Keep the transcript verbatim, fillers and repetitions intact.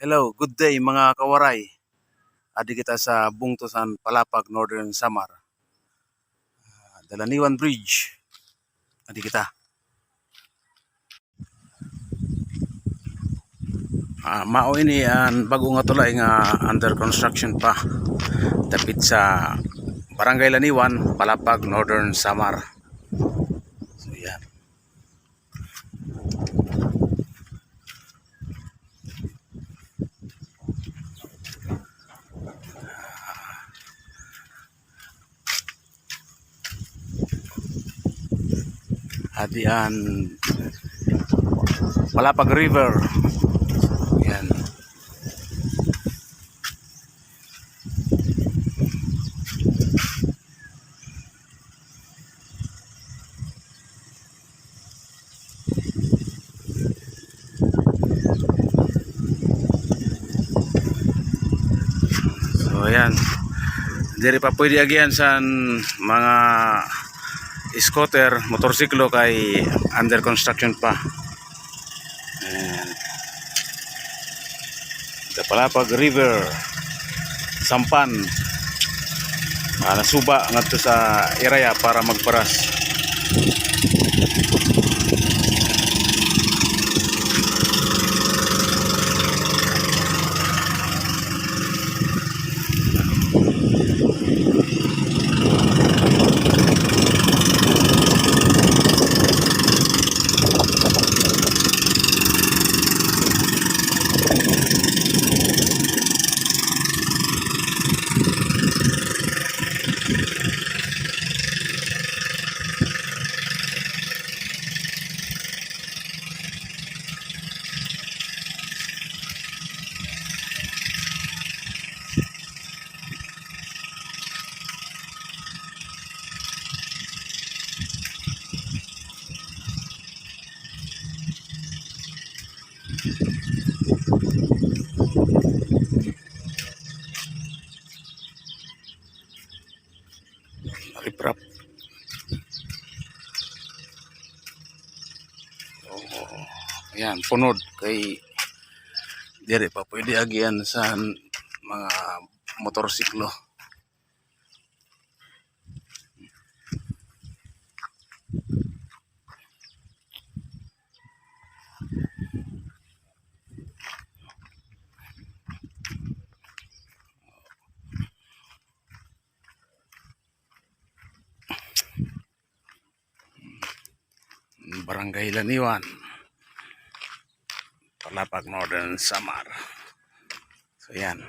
Hello, good day, mga kawaray. Adi kita sa bungto san Palapag, Northern Samar. Ah, Dalaniwan Bridge. Adi kita. Ah, mao ini an bag-o nga tulay nga under construction pa. Dapit sa Barangay Laniwan, Palapag, Northern Samar. So, yan. Adi an Palapag River. Yan. So, ayan. Diri pa pwede agian san mga scooter, motorsiklo kay under construction pa. Ayan. The Palapag River, sampan. Ah, nasuba ngadto sa Iraya para magparas. Riprap. Oo. Ayan, punod kay diri pa pwede agian sa mga motorsiklo. Barangay Laniwan, Palapag, Northern Samar. So, yan.